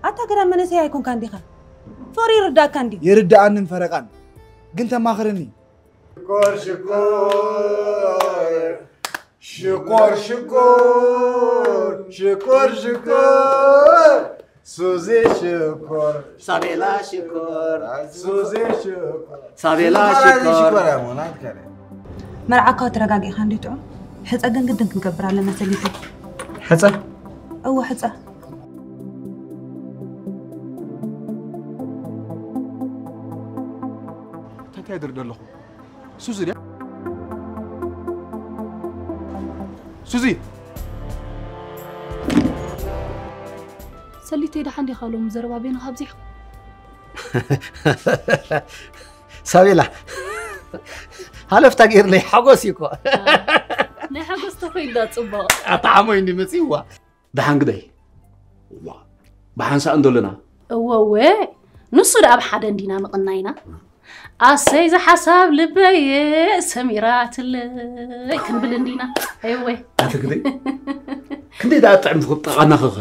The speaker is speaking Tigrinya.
ኣታ ገዳም መንእሰይ ኣይኮንካን ዲኻ? ፍቕሪ ይርዳእካ እንድዩ። ይርዳኣንን ፈረቓን። ግን ተማኽርኒ። ሽኮር ሽኮር ሽኮር ሽኮር ሽኮር ሽኮር ሱዚ ሽኮር ሳቤላ ሽኮር ሱዚ ሽኮር ሳቤላ ሽኮር ሽኮር። መርዓካ ተረጋጊእካ እንዴ ጥዑም? ሕፀ ግን ግድን ክንገብር ኣለና ሰሊተይ። ሕፀ? እወ ሕፀ። እንታይ ይድር ዘለኹ? ሱዚ ድያ? ሱዚ! ሰሊተይ ደሓን ዲኻ ሎሚ ዘረባ በይንኻ ኣብዚሕካ? ሳቤላ ሃለፍታ ገይርለይ ሓጎስ እዩ እኮ። ናይ ሓጎስ ተኾይንዳ ፅቡቕ። ኣጣዕሞይ እንዲ መፅይዋ። ደሓን ግደይ። ዋ፣ ብሓንሳእ እንዶ ኣለና። እወ እወ፣ ንሱ ደኣ ብሓደ እንዲና ምቕናይና። ኣሰይ ዝሓሳብ ልበየ ሰሚራትለይ ክንብል እንዲና። እወ። ኣቲ ግደይ፣ ክንደይ ደኣ ጥዕም ጠቓናኸኸ።